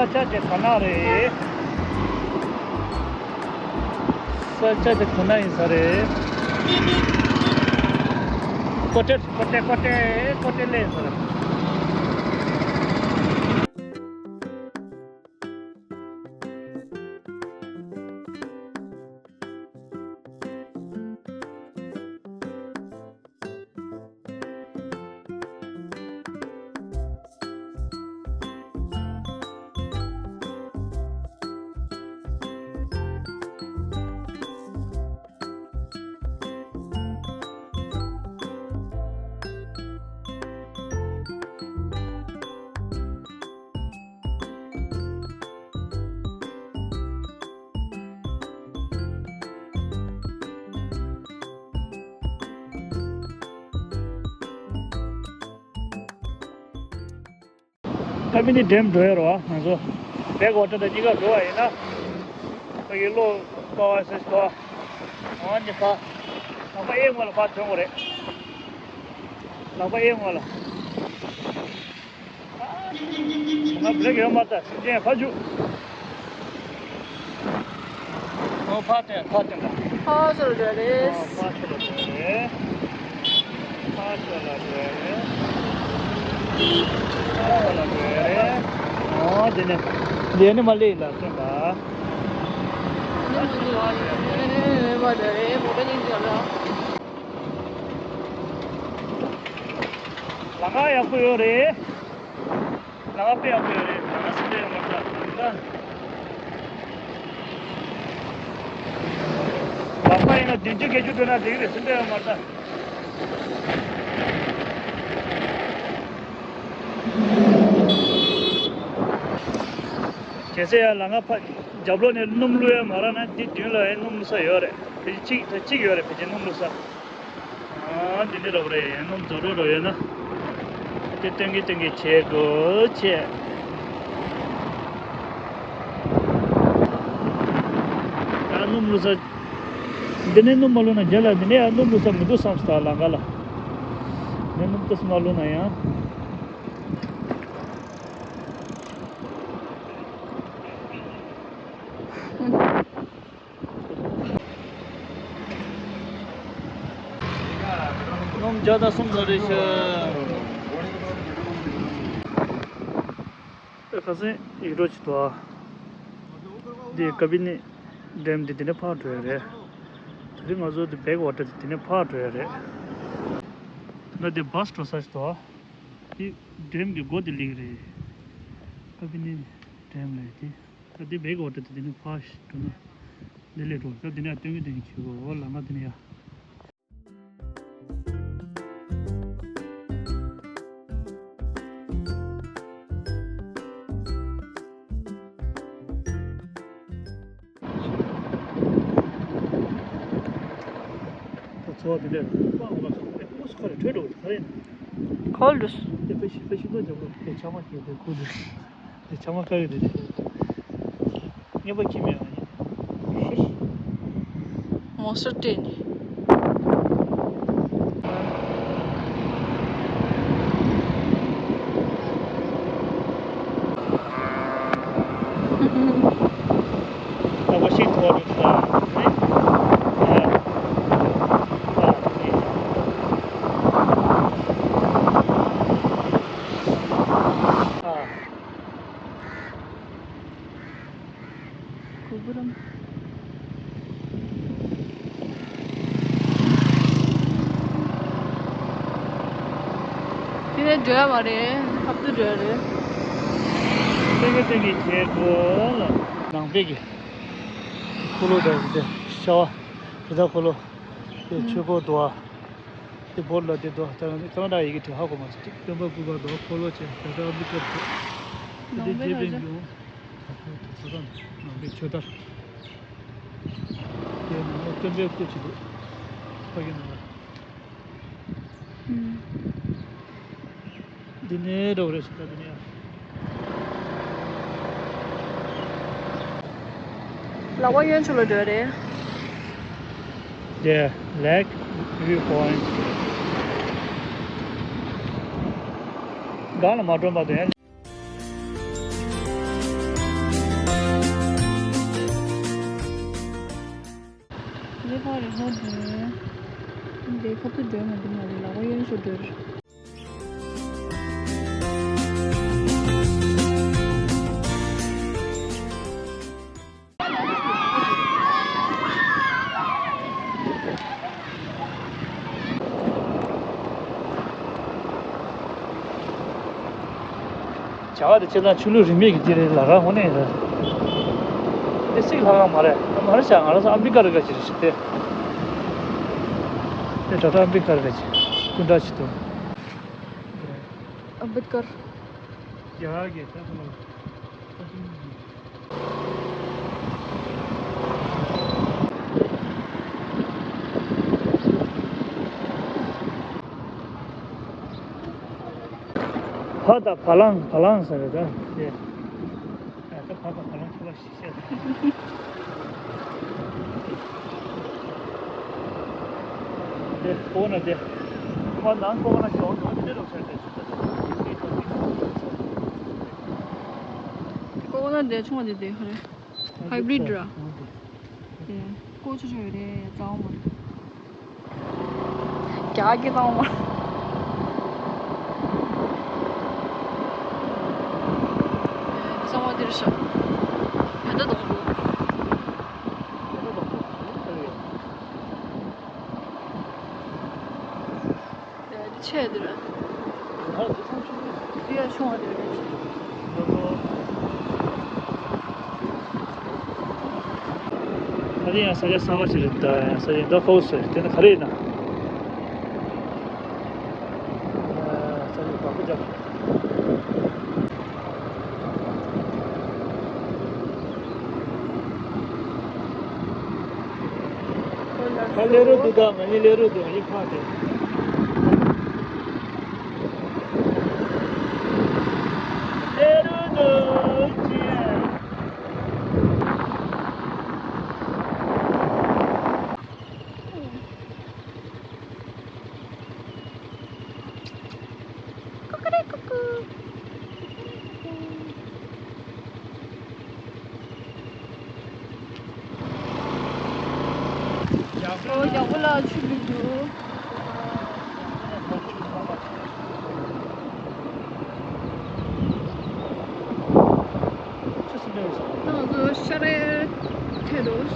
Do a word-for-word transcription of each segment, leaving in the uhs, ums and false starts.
ས་ཆ་དེ་ག་ན་རེད། ས་ཆ་དེ་ག་ན་ཡིན་ས་རེད། ཀོ་ཏེ་ཀོ་ཏེ་ཀོ་ཏེ་ཀོ་ཏེ་ལ་ཡིན་ས་རེད། ཀ་པི་ནི་ཌེམ་འགྲོ་ཡ་རོ། ང་ཚོ་བེག་ཝ་ཊར་དང་གཉིས་ཀ་འགྲོ་བ་ཡིན་ན། ཕ་གི་ལོ་ཀ་བ་སེ་ཀ་བ། ཨ་ནི་ཕ། ལག་པ་གཡས་ངོས་ལ་ཕར་ཐོན་དགོས་རེད། ལག་པ་གཡས་ངོས་ལ། ང་བྲེག་ཡོད་མ་རེད། སེམས་ཅན་ཕར་རྒྱུག་ཨོ་ཕར་ཐོན་ཕར་ཐོན་པ། ཕར་ཕྱོགས་ལ་འགྲོ་རེད། ཨོ་ཕར་ཕྱོགས་ལ་འགྲོ་རེད། ཕར་ཕྱོགས་ལ་འགྲོ་རེད། ཕར་ཕྱོགས་ལ་འགྲོ་རེད། ཨོ་དེ་ནས་དེ་ནས་མར་སླེབས་ཡིན་ལ་སྟོན་པ། མར་འགྲོ་རེད། མོ་ཊ་གཉིས་ཀྱི་ལ། ལམ་ཁ་ཡག་པོ་ཡོད་རེད། ལམ་ཁ་དཔེ་ཡག་པོ་ཡོད་རེད། ལམ་ཁ་སུ་ཡོད་མ་རེད། ལམ་ཁ། ལམ་ཁ་ཡིན་ན་བདུན་ཅུ་བརྒྱད་ཅུ་འགྲོ་ན་འགྲིག་རེད། སུ་འགྲོ་ཡོད་མ་རེད། གལ་སྲིད་ཡང་ལམ་ཁ་ཕ་རྒྱབ་ལོགས་ནས་སྣུམ་བླུགས་ཡ་མ་རག་ན་འདི་མདུན་ལ་ཡང་སྣུམ་བླུགས་ས་ཡོད་རེད། ཕལ་ཆེར་གཅིག་ད་གཅིག་ཡོད་རེད། ཕལ་ཆེར་སྣུམ་བླུགས་ས། ཨ་འདི་འདི་རོགས་རེད། སྣུམ་རྫོགས་རོགས་རོགས་ཡོད་ན། དེ་སྟོན་གི་སྟོན་གི་བྱེད་དགོས་བྱེད། ད་སྣུམ་བླུགས་ས། འདི་ནས་སྣུམ་མ་བླུགས་ན་རྒྱ་ལ་འདི་ནས་ཡང་སྣུམ་བླུགས་ས་མི་འདུག་བསམ་སོང་། ད་ལམ་ཁ་ལ་འདི་སྣུམ་ཏོག་ཙམ་མ་བླུགས་ན་ཡང་། སྣུམ་བརྒྱ་དང་སུམ་ཙམ་རེད་ཤག་ཁ་སང་ཡིག་འབྲུ་ཅིག་འདུག་ཨ། འདི་ཀ་པི་ནི་ཌེམ་འདི་འདི་ནས་ཕར་འགྲོ་ཡ་རེད། ད་རིང་ང་ཚོ་འདི་བེག་ཝ་ཊར་འདི་འདི་ནས་ཕར་འགྲོ་ཡ་རེད། ད་འདི་བྷ་སི་འགྲོ་ས་ཞིག་འདུག་ཨ། འདི་ཌེམ་གྱི་སྒོ་འདི་སླེབས་རེད། ཀ་པི་ནི་ཌེམ་ལབ་ཡ་དེ། ད་འདི་བེག་ཝ་ཊར་དེ་འདི་ནས་ཕར་འགྲོ་ན། འདི་ལས་འགྲོ། ད་འདི་ནས་སྟོན་གི་སྟོན་གི་བྱེད་དགོས། འོ་ལམ་ཁ་འདི་ནས་ཡ། ད་ཚོ་བ་འདི་ནས་པང་ལ་སོང་སྟེ་ཨོ་སི་ཁ་རེ་བྲོས་འགྲོ་གི་རེད། ག་རེ་ཡིན་ན། ཁོལ་ཌུས། དེ་ཕེ་ཤི་ཕེ་ཤི་ལོ་རྒྱབ་ལོ་དེ་ཆ་མ་སྐྱེས་དེ་ཁོལ་ཌུས། དེ་ཆ་མ་དཀར་གི་རེད། རྔན་པ་ཁྱི་མེད་ཨ་ནི། མོ་སུ་སྤྲད་ནས། ད་བ་ཤིང་ཐོག་རེད་ད། ཨ། ཨ། ཨ། གུ་གུ་རམ། དེ་ནས་འགྲོ་ཡ་མ་རེད། ཧབ་ཏུ་འགྲོ་ཡ་རེད། སྟེང་གི་སྟེང་གི་བྱེད་དགོས་ལ། ནང་པའི་གི་འཁོར་ལོ་དང་དེ་ཤ་བ་རི་དྭགས་འཁོར་ལོ་དེ་ཆོས་འཁོར་དུ་བ། དེ་བོད་ལ་དེ་དོ་ད་ཀ་ན་ཌ་ཡི་གེ་དེ་ཧ་གོ་མ་སོང་། སྟོན་པ་སྐུ་པར་དོ་འཁོར་ལོ་ཆེ་ད་ལྟ་མི་སྐབས་དེ་དེ་རྗེ་དཔལ་མགོན་ད་ཁོ་དེ་ཚོ་དང་ནང་པའི་ཆོས་དར་དེ་ནང་ལ་སྟོན་པའི་སྐུ་ཅིག་འདུག་ཕ་གི་ནང་ལ། འདི་ནས་འགྲོ་རེད་ཤག་ད་འདི་ནས། ལག་པ་གཡོན་ཕྱོགས་ལ་འགྲོ་རེད། Yeah, Lake View Point. སྒང་ལ་མ་འགྲོ་བར་དུ་ཡང་། ཡོད་མ་འདུག་མ་རེད་ལག་པ་གཡོན་ཤོར་འདུག་བྱ་བ་དེ་བྱས་ཙང་ཆུ་ལུད་རིན་མེད་ཀྱི་དེ་རེད་ལ་ར་དངོས་གནས་རེད། དེ་སྲིད་ལྷ་ཁང་མ་རེད། མ་རེད་ཤག་ང་རང་ཚོ་ཨ་མི་རི་ཀ་རེད་ག་ཅི་རེད་ཤག་དེ། དེ་ད་ལྟ་ཨ་མི་རི་ཀ་རེད་ག་ཅི་སྐུ་འདྲ་ཅིག་འདུག་ཨམ་བེད་ཀར། རྒྱ་གར་གྱི་ད་ཚོ་ལ། བ་དང་བ་ལང་བ་ལང་ཟེར་རེད་ད་དེ། ད་བ་དང་བ་ལང་ཁ་པར་ཞིག་བཤད། དེ་ཀོ་ན་དེ། ཁོ་ནང་ཀོ་ན་ཞོར་དུ་དེ་རོགས་བྱས་ཏེ་ཆུ་ཚོད་དེ་ཀོ་ན་དེ་ཆུང་བ་དེ་དེ་ཧ་རེ། ཧའི་བྷི་རིད་ར། དེ་ཀོ་ཆུང་ཆུང་ཡོད་རེད་རྩ་བ་མ་རེད། རྒྱ་སྐད་གཙང་མ། གཙང་མ་འདིར་ཤོག་བོད་ཟླ་སྡོང་པོ། ཆེ་འདིར། འདི་ཡ་ཆུང་བ་འདིར། ད་རེས་ཡང་ས་ཆ་གསར་པ་ཞིག་རེད། ད་ཡང་ས་ཆ་འདི་ཧོ་སི་རེད། དེ་ནི་ག་རེ་ཡིན་ན། ས་ཆ་བདག་པོ་རྒྱབ། ཁ་ལེ་རུ་དུ་དང་ང་གཉིས་ལེ་རུ་དུ་ང་གཉིས་ཁ་དེ། ལེ་རུ་དུ་ཅི། ཀུ་ཀུ་རེ་ཀུ་ཀུ། ཨོ་ཡག་པོ་ལ་ཆུ་ལུད་འདུག་ང་ཚོ་ཤར་རེ་ཐལ་འདུག་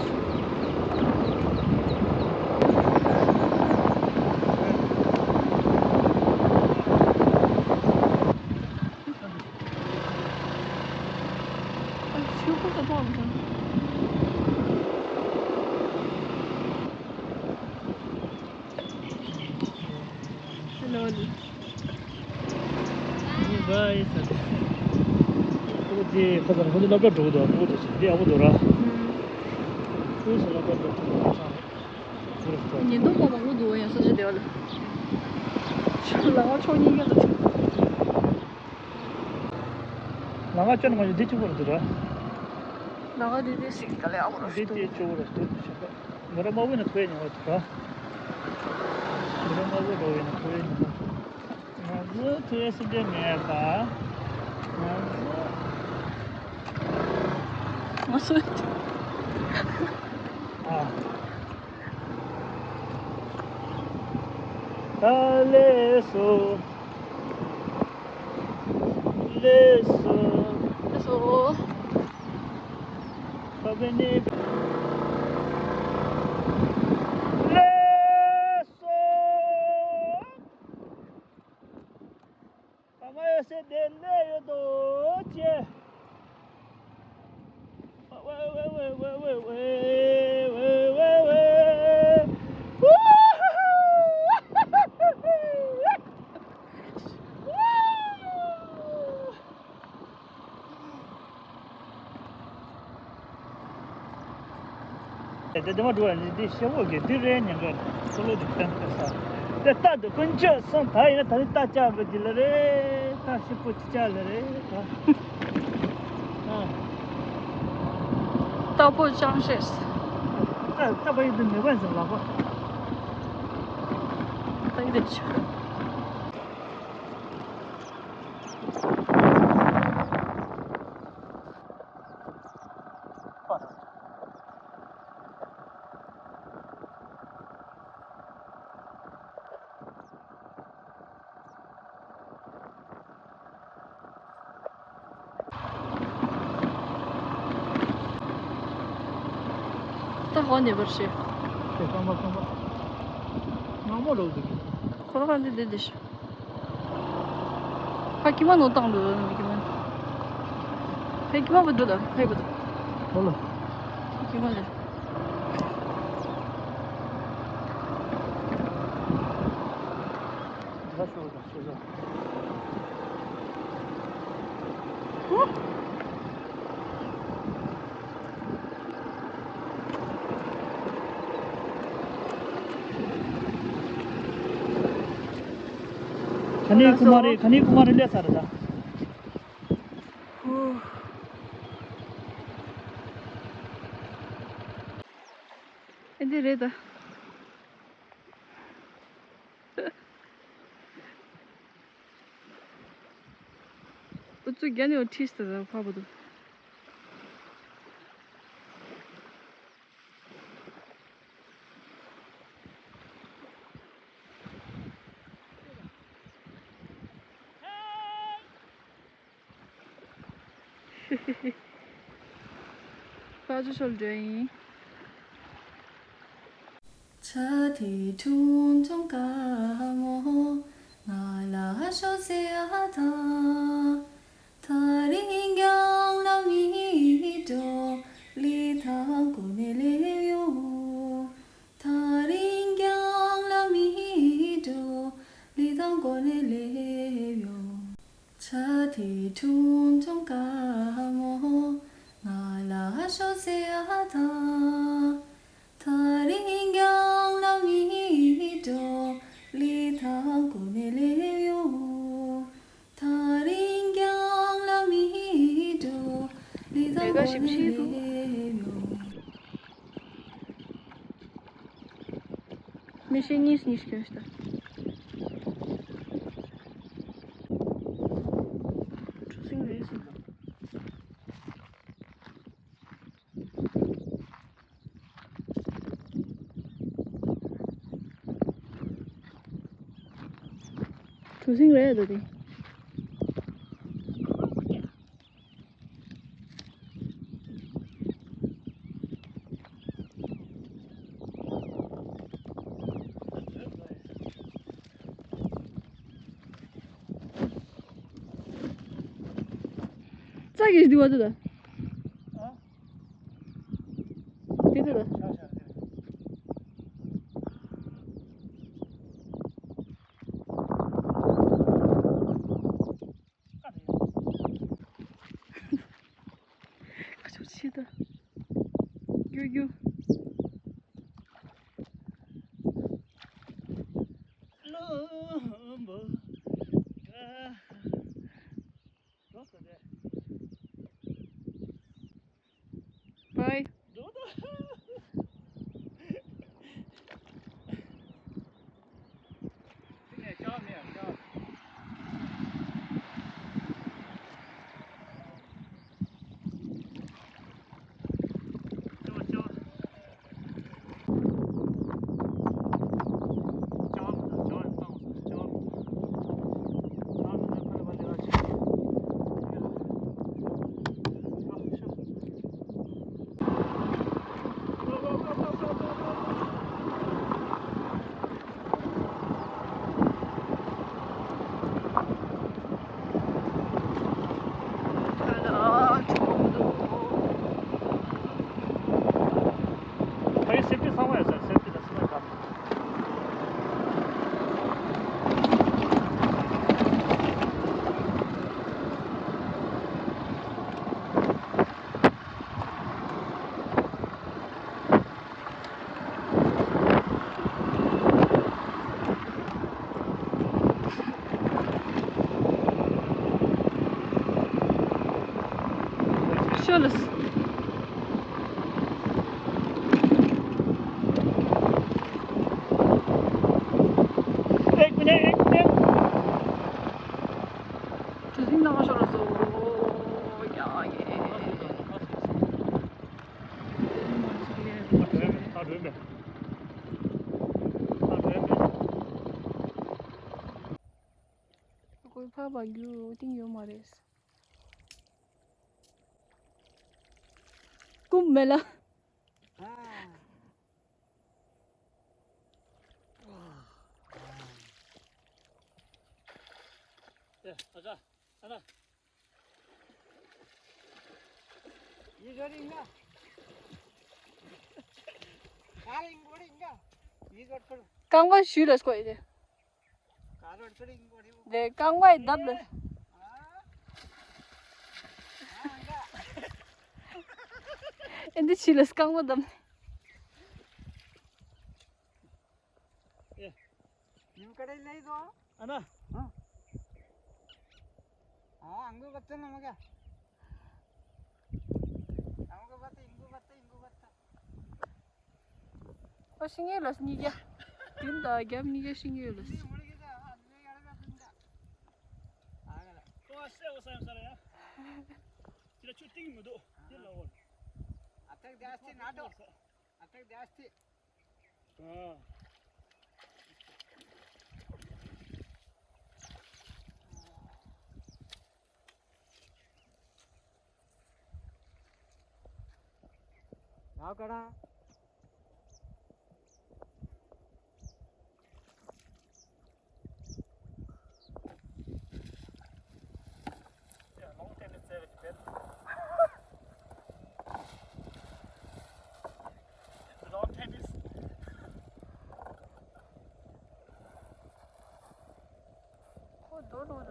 ཨ་ཆུ་ཁོ་ཚོ་ཐོག་འདུག་ཧེ་ལོ། ཨོ་དེ་ཁ་སང་ཁོ་ཚོ་སློབ་གྲྭ་འགྲོ་གི་འདུག་ཨ་ཁོ་ཚོ་འདི་ཡག་པོ་འདུག་ར། ཁོ་ཚོ་སློབ་གྲྭ་འགྲོ་ཐུབ་པ་ཆགས་རེད། ཉེན་རྟོག་པ་མང་པོ་འདུག་ཡང་ས་ཆ་དེ་བ་ལ། ལ་ང་ཕྱོགས་གཉིས་ཀ་ལ་ཐུག་ལ་ང་ཅོ་ན་མ་ཅོ་འདི་གཅིག་པོ་རེད་འདུག་ར། ལ་ང་འདི་འདི་ཞིག་ག་ལེ་ཨ་བོ་ར་འདི་འདི་གཅིག་པོ་རེད་འདུག་ཞེས་པ། མོ་ར་དམར་པོ་ན་ཁོའི་ཉེ་བ་འདུག་ར། མོ་ར་དམར་པོ་འགྲོ་བས་ན་ཁོའི་ཉེ་བ། ང་ཚོ་ཐུ་ཨེ་སི་འདྲེ་མེད་པ། ང་ཚོ། ང་ཚོ། ཨ། ད་ལེ་སོ། ལེ་སོ། ལེ་སོ། ད་བེ་ནེ། ལེ་སོ། ད་མ་ཡོད་སེ་དེ་ལེ་ཡོད་དོ་ཅེ། དེ་དེ་མ་འགྲོ་བ་ནི་འདི་ཤེ་བོ་གི་འདི་རེད་ཉན་ག་སོ་ལོ་འདི་བསྟན་པ་ས། དེ་རྟ་འདི་ཀུན་སྤྱོད་སོང་ད་ཡིན་ན་ད་ནི་རྟ་བཅག་པ་འདི་ལ་རེད། རྟ་ཤི་པོ་ཅི་བཅག་ལ་རེད་ད། ཨ། རྟ་ཕོ་ཅང་ཤེས། རྟ་རྟ་པ་ཡི་འདི་མེད་པ་ཟེར་ལག་པ། རྟ་ཡི་འདི་ཆུ། ད་ཧོ་ནེ་བར་ཤེ། དེ་ཚང་མ་ཚང་མ། ནང་མོ་རོགས་འདུག་ཁོ་རང་ག་འདི་འདི་འདི་ཤི། ཕ་ཀི་མ་ནོ་བཏང་འདུག་ནོ་ཀི་མ། ཕ་ཀི་མ་བུ་འདུག་ད་ཕ་བུ་འདུག་ཧོ་ལ། ཀི་མ་ལ། ད་ཤོག་ད་ཤོག་ད། ག་ནས་ཁུ་མ་རེད། ག་ནས་ཁུ་མ་རེད། ལས་ས་རེད་ད། ཨེ་འདི་རེད་ད། ཨུ་ཚུགས་རྒྱ་ནས་འོ་ཁྲིས་ཏེ་ད་ཕ་བུ་དུ། ཕ་ཇོ་ཤོལ་འདྲ་ཡིན། བྱ་དེ་ཁྲུང་ཁྲུང་དཀར་མོ་ང་ལ་ཤོག་ཟེར་ཡ་ད། ཐག་རིང་རྒྱང་ལ་མི་འགྲོ། ལི་ཐང་ཀོ་ནས་སླེབས་ཡོང་། ཐག་རིང་རྒྱང་ལ་མི་འགྲོ། ལི་ཐང་ཀོ་ནས་སླེབས་ཡོང་། བྱ་དེ་ཁྲུང་ཁྲུང་དཀར་མོ་ང་ལ་ཤོག་ཟེར་ཡ་ད། ཐག་རིང་རྒྱང་ལ་མི་འགྲོ། ལི་ཐང་ཀོ་ནས་སླེབས་ཡོང་། ཐག་རིང་རྒྱང་ལ་མི་འགྲོ། ལི་ཐང་ཀོ་ནས་སླེབས་ཡོང་། མི་ཤེས་གཉིས་གཉིས་ཤིག་ཡོད་ཤི་ད། གྲུ་གཟིངས་རེད་ཟེར། གྲུ་གཟིངས་རེད་འདུག་དེ། ཙག་གིས་འདི་བ་དུ་ད། དེ་དུ་ད། ཁ་ཆུ་ཆི་ད། རྒྱུ་རྒྱུ། Bye. Şöyle. Ek bine, ek bine. Sizin de maşallah. Ya, ya. ཁོའི་ཕ་བ་རྒྱུ་ཏིང་ཡོད་མ་རེད། ཀུམ་མེ་ལ། རྐང་པ་ཞུས་ལ་སྐོར་ཡིན་ཏེ། དེ་རྐང་པ་ཡི་བརྡབ་ལ། ཨེ་འདི་ཕྱི་ལ་རྐང་པ་བརྡབ། ཡིན་ག་རེ་ལས་བཟོ། ཨ་ན། ཨ། ཨ་ཨང་གི་བ་ཙན་ལ་མ་ག་ཨང་གི་བ་ཏི་ཨིང་གི་བ་ཏི་ཨིང་གི་བ་ཏི། ཨོ་ཤིང་ཡོད་ལ་གཉིས་བརྒྱ། བདུན་དང་བརྒྱ་མི་བརྒྱ་ཤིང་ཡོད་ལ། ཨ་ག་ལ། ཨོ་ཨ་སེ་ཨོ་ས་ཡོང་ས་ར་ཡ། ཁྱེད་ལ་ཆུ་གཏིང་མི་འདུག་ཁྱེད་ལ་འོ། ཨ་ཐག་དེ་ཨ་སྟི་ན་ཏོ། ཨ་ཐག་དེ་ཨ་སྟི། ཡག་ག་ར། Yeah, long tennis there, it's bad. Long tennis. Oh, don't know.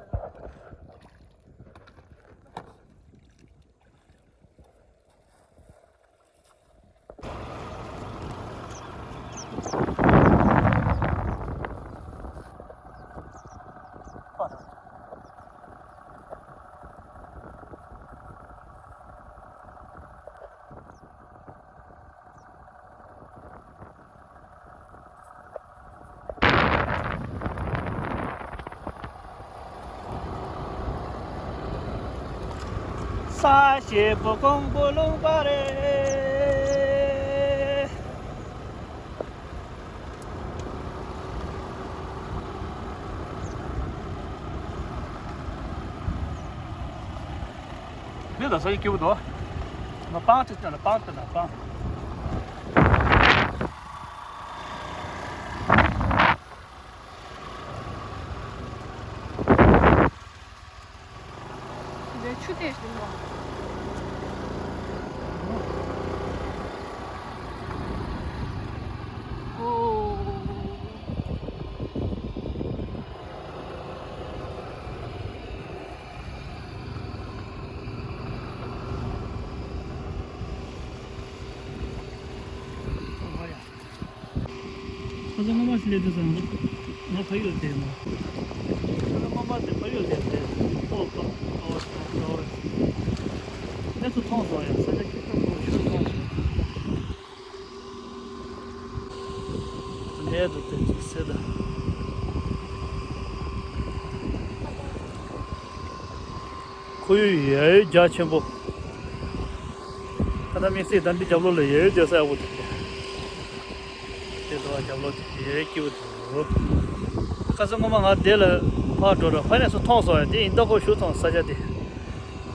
ས་ཞེས་པོ་ཀོང་པོ་ལུང་པ་རེད། མི་ལ་ས་ཡི་སྐྱིད་པོ་འདུག་ང་སྤང་ཅིག་ཅང་ལ་སྤང་ཅིག་ལ་སྤང་། འདི་ཆུ་ཐིགས་ཤིག་འདུག་ཨོ། ཁ་སང་སྔོན་མ་ཞིག་སླེབས་དུས་ཙང་ང་ཕ་ཡུལ་བསྡད་མ། ཁ་སང་སྔོན་མ་དེ་ཕ་ཡུལ་བསྡད་དེ་ཨོ་ཨོ་ཨོ་ཨོ། གནས་ཚུལ་མཐོང་སོང་ཡ། ས་ཆ་སྐྱིད་པོ་ཞིག་མཐོང་སོང་། གནས་འདུག་དེ་ཅིག་སེ་ད། ཁོར་ཡུག་ཡ་ཡོད་རྒྱ་ཆེན་པོ། ད་ལྟ་དམིགས་བསལ་ད་འདི་རྒྱབ་ལོགས་ལ་ཡ་ཡོད་སྡོད་ས་ཡག་པོ་འདུག་དེ་ལོགས་རྒྱབ་ལོགས་དེ་ཡ་ཡོད་སྐྱིད་པོ་འདུག་ཁ་སང་སྔོན་མ་ང་དེ་ལ་ཕར་འགྲོ་ར་ཕ་ནས་སུ་མཐོང་སོང་ཡ། དེ་ཡིན་ད་ཁོ་ཞུ་སོང་ས་ཆ་དེ།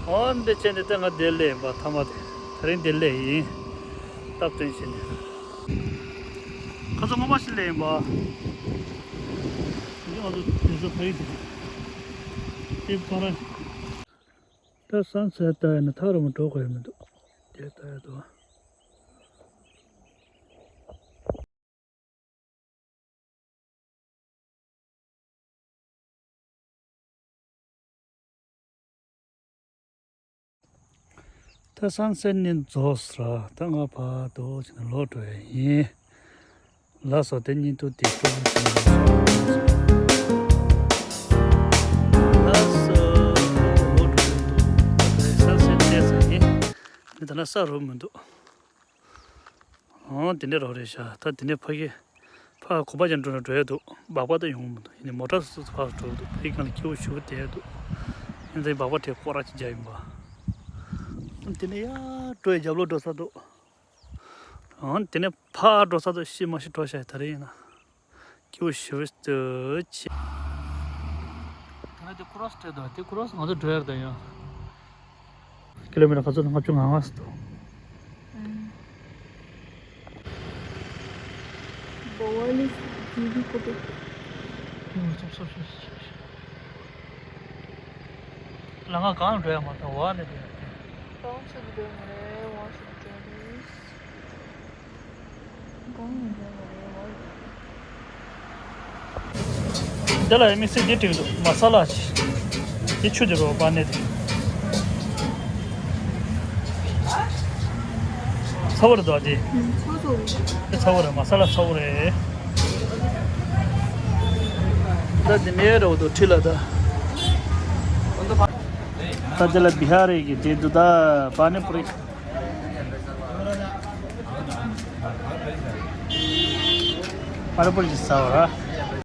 འོ་འདི་བྱས་ནས་ད་ང་དེ་སླེབས་ཡིན་པ་མཐའ་མ་དེ། དེ་རིང་དེ་སླེབས་ཡིན། སྟབས་བསྟུན་བྱས་ནས། ཁ་སང་སྔོན་མ་ཞིག་སླེབས་ཡིན་པ། འདི་ང་ཚོ་དེ་ཚོ་ཕ་ཡུལ་དེ། དེ་ཕ་ར། ད་སན་སེ་ཊི་ལྟ་ཡ་ན་ཐག་རིང་པོ་འགྲོ་དགོས་ཡ་མི་འདུག་དེ་ལྟ་ཡ་འདུག་ད་སན་སེ་ཊི་ནི་རྫོགས་སོང་ར། ད་ང་ཕར་དུ་ཕྱིན་ནས་ལོག་འགྲོ་ཡ་ཡིན། ལགས་སོ། དེ་ཉིད་དུ་དེ་སྤྲོ་པོ་ཞིག་ཡིན། ལགས་སོ། ལོག་འགྲོ་ཡ་འདུག་ད་ལྟ་སན་སེ་ཊི་ལྟས་ས་ཡིན། མི་ད་ན་ས་རུབ་མི་འདུག་འོ་དེ་འདྲ་རོ་རེད་ཤག་ད་དེ་ནས་ཕ་གི་ཕར་གོམ་པ་ཅན་འགྲོ་ན་འགྲོ་ཡ་འདུག་སྦག་སྦག་ད་ཡོང་མི་འདུག་ཡིན་ནའི་མོ་ཊ་སོ་སོ་ཕར་འགྲོ་འདུག་ཕ་གི་སྒང་ལ་སྐྱིད་པོ་ཞེ་པོ་བསྡད་འདུག་ཡིན་ཙང་སྦག་སྦག་དེ་སྐོར་ར་ཅིག་རྒྱག་ཡིན་པ། དེ་ནས་ཡར་འགྲོ་ཡ་རྒྱབ་ལོགས་འགྲོ་ས་འདུག་འོ་དེ་ནས་ཕར་འགྲོ་ས་འདུག་ཤི་མ་ཤི་འགྲོ་ཤག་ད་རེས་ཡིན་ན། སྐྱིད་པོ་ཞེ་པོ་ཅིག་ད་ནི་དེ་ཁོ་རོ་སི་སྤྲད་འདུག་དེ་ཁོ་རོ་སི་ང་ཚོ་འགྲོ་ཡར་ད་ཡོད། ཀི་ལོ་མི་ཊར་ག་ཚོད་ལ་ལྔ་བཅུ་ང་ལྔ་ཙམ་འདུག་ལ་ང་གང་ལ་འགྲོ་ཡ་མ་ཐག་བ་ནས་འགྲོ་ཡ། Welcome to the Dongre, welcome to Chinese. Welcome to Dongre, welcome. དེ་ལ་དམིགས་བསལ་དེ་བྲིས་འདུག་མ་ས་ལ་ཞིག་དེ་ཆུ་དེ་རོ་པ་ནེ་དེ། ཚ་བོ་རེད་དོ་དེ། ཚ་ཚ་བོ་རེད། དེ་ཚ་བོ་རེད། མ་ས་ལ་ཚ་བོ་རེད། ད་དེ་ནས་རོ་དོ་ཁྲི་ལ་ད། ད་དེ་ལ་བི་ཧ་རི་གི་དེ་འདུག་ད་པ་ནི་པུ་རི། པ་ནི་པུ་རི་ཟ་བ་ར།